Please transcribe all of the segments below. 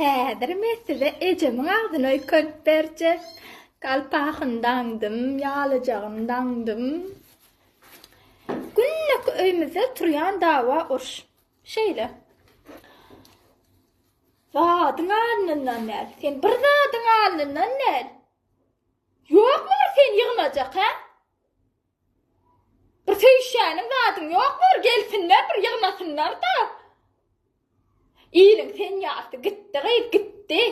Häzir men size ejemiň agzyny öýkenip berjek. Galpagyny daňdym, ýalyjagyny daňdym. Gündeki öýümizde turýan dawa uruş. Şeýle. Zadyň alnyndan däl. Sen bir zadyň alnyndan däl. Ýokmy bir sen ýygnajak, hä? Bir söýüşýäniň zadyň ýokmy bir gelsinler bir ýygnasynlar-da. Iliň sen ýarysy gitdi gyz gitdi.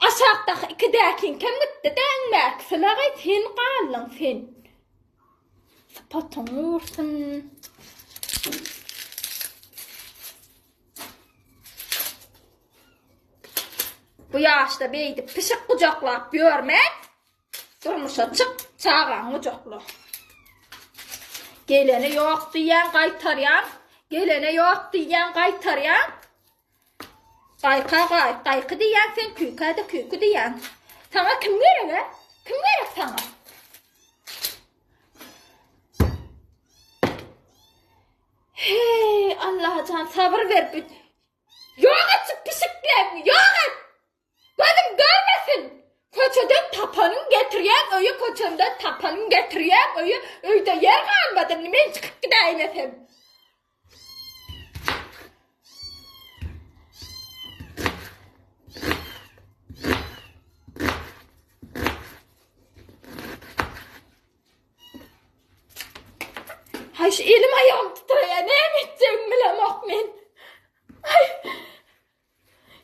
Aşakdaky ikidäkiňkem gitdi-de iň bärkisi-le gyz sen galdyň sen. Sypatyň gursun. Bu ýaşda beýdip pişik gujaklap ýörme. Durmuşa çyk, çagaňy gujakla. Gelene ýok diýýäň, gaýtarýaň. Gelene ýok diýýäň, gaýtarýaň. Gaýka gaý, gaýky diýýäň sen, küýkä-de küýki diýýäň. Saňa kim gerek, a? Kim gerek saňa? Heý, Allajan sabyr ber. Ýok et şu pişikleňi, ýok et! Gözüm görmesin! Köçeden tapanyň getirýäň öýe, köçenden tapanyň getirýäň öýe, öýde ýer galmady, indi men çykyp gidäýmesem. Haý şu elim aýagym titreýär, näme etjegimi bilemok men. Aý.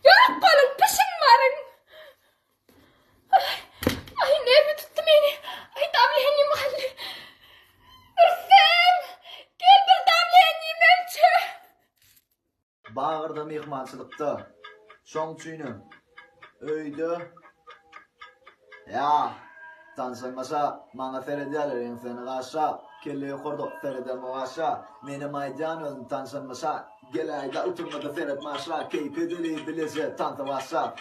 Ýok boluň, pişiň baryň. Aý, aý nerwi tutdy meni. Aý dawleniýem galdy. Rüstem, gel bir dawleniýemi ölçe. Bagyrda myhmançylykda. Şoň üçinem öýde Ýa, tanşanmaşa maňa seredýärler ýeňsäni gaşap, kelle ýokarda seredemok aşa. Menem aýdýan özüm tanşanmaşa, geläýdä utanmada seretme aşa, keýp edeli bileje tansa başlap.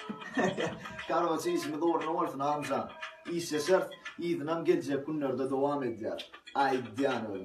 Karoçe işimiz ugruna bolsun agamjan. Işleşeris, yzynam geljek günlerde dowam edýär. Aýdýan özüm.